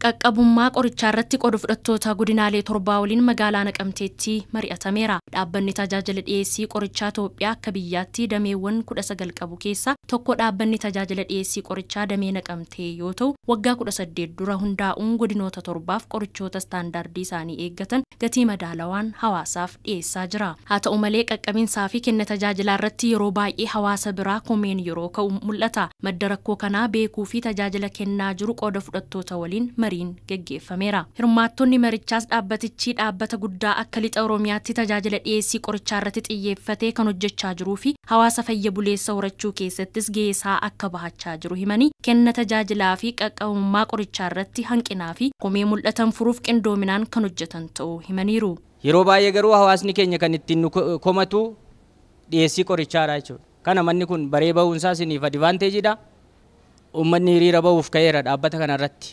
Qaqqabummaa qorichaa irratti qooda fudhattoota godinaalee torbaa waliin magaalaa Naqamteetti mari'atameera. Dhaabbanni tajaajila dhiyeessii qorichaa Itoophiyaa akka biyyaatti dameewwan 19 qabu keessaa tokko dhaabbanni tajaajila dhiyeessii qorichaa damee Naqamtee yoo ta'u, waggaa 18 dura hundaa'uun godinoota torbaaf qorichoota istaandaardii isaanii eeggatan gatii madaalawaan hawaasaaf dhiyeessaa jira. Haa ta'u malee, qaqqabinsaa fi kenna tajaajilaa irratti yeroo baay'ee hawaasa biraa komeen yeroo ka'u mul'ata. Madda rakkoo kanaa beekuu fi tajaajila kennaa jiru qooda fudhattoota waliin mariin geggeeffameera. Hirmaattonni marichaas dhaabbatichi dhaabbata guddaa akka lixa Oromiyaatti tajaajila dhiyeessii qorichaa irratti xiyyeeffatee kan hojjechaa jiruu fi hawaasa fayya buleessa horachuu keessattis gahee akka bahachaa jiru himanii, kenna tajaajilaa fi qaqqabummaa qorichaa irratti hanqinaa fi komee mul'atan furuuf qindoominaan kan hojjetan ta'uu himaniiru. Yeroo baay'ee garuu hawaasni keenya kan ittiin nu komatu dhiyeessii qorichaadha jechuudha. Kana manni kun baree bahuunsaa isiniif advantage dha. Uummanni hiriira bahuuf ka'eera dhaabbata kanarratti.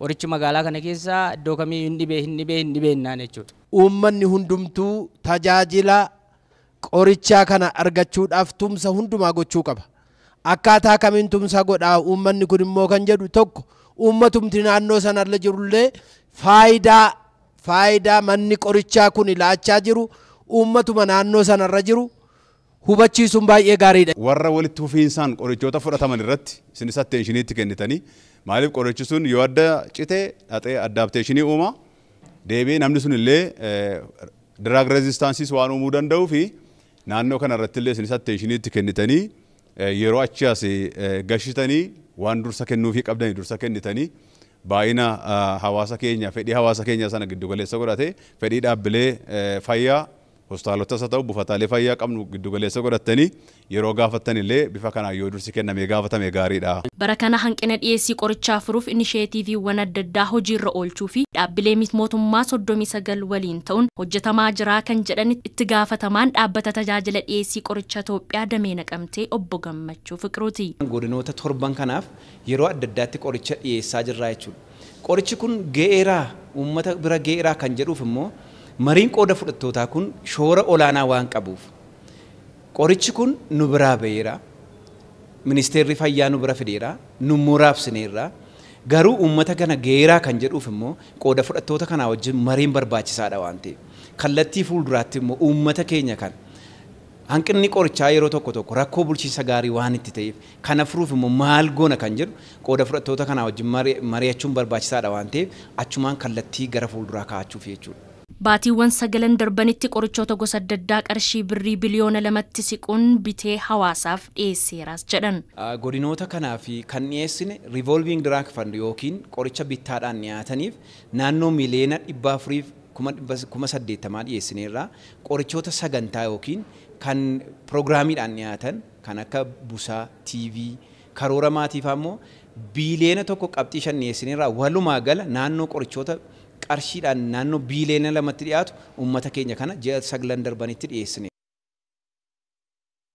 Qorichi magaalaa kana keessa iddoo kamii hin dhibee, hin dhibee, hin dhibeennaan jechuudha. Uummanni hundumtuu tajaajila qorichaa kana argachuudhaaf tumsa hundumaa gochuu qaba. Akkaataa kamiin tumsa godhaa uummanni kun immoo kan jedhu, tokko uummatumti naannoo sanarra jirullee faayidaa manni qorichaa kun laachaa jiru uummatuma naannoo sanarra jiru hubachiisuun baay'ee gaariidha. Warra walitti fufiinsaan qorichoota fudhataman irratti isinis attention itti kennitanii, maaliif qorichi sun yoo adda cite dhaxee adaptation uuma, deebi'ee namni sun illee drug resistance waan uumuu danda'uu fi naannoo kana irratti illee isinis attention itti kennitanii, yeroo achi as gashitanii waan dursa kennuufii qabdanii dursa kennitanii, baay'ina hawaasa keenya, fedhii hawaasa keenya sana giddugaleessa godhate, fedhii dhaabbilee fayyaa, hospitaalotas haa ta'u buufataalee fayyaa qabnu giddugaleessa godhattanii yeroo gaafattan illee bifa kanaan yoo dursi kennamee gaafatame gaariidha. Bara kana hanqina dhiyeessii qorichaa furuuf inisheetiiviiwwan adda addaa hojiirra oolchuu fi dhaabbilee miti mootummaa 39 waliin ta'uun hojjetamaa jira kan jedhan itti gaafatamaan dhaabbata tajaajila dhiyeessii qorichaa Itoophiyaa damee Naqamtee obbo Gammachuu Fiqiruuti. Godinoota torban kanaaf yeroo adda addaatti qoricha dhiyeessaa jirra jechuudha. Qorichi kun ga'eeraa, uummata bira ga'eeraa kan jedhuuf immoo mariin qooda fudhattootaa kun shoora olaanaa waan qabuuf, qorichi kun nu biraa ba'eera. Ministeerri fayyaa nu bira fideera. Nu immoo raabsineerra. Garuu uummata kana ga'eeraa kan jedhuuf immoo qooda fudhattoota kanaa wajjin mariin barbaachisaadha waan ta'eef. Kallattii fuulduraatti immoo uummata keenya kan hanqinni qorichaa yeroo tokko tokko rakkoo bulchiinsa gaarii waan itti ta'eef, kana furuuf immoo maal goona kan jedhu qooda fudhattoota kanaa wajjin mari'achuun barbaachisaadha waan ta'eef, achumaan kallattii gara fuulduraa kaa'achuuf jechuudha. Baatiiwwan sagalan darbanitti qorichoota gosa adda addaa qarshii birrii biliyoona 2tti siquun bitee hawaasaaf dhiyeesseeras jedhan. Godinoota kanaa fi kan dhiyeessine revolving drug fund yookiin qoricha bittaadhaan dhiyaataniif naannoo 480,000 dhiyeessineerra. Qorichoota sagantaa yookiin kan piroogiraamiidhaan dhiyaatan kan akka busaa, TB, karoora maatiif ammoo 1.5 biliyoona dhiyeessineerra. Walumaa gala naannoo qorichoota qarshiidhaan naannoo 2 biliyoonatti dhiyaatu uummata keenya kana ji'a 9 darbanitti dhiyeessine.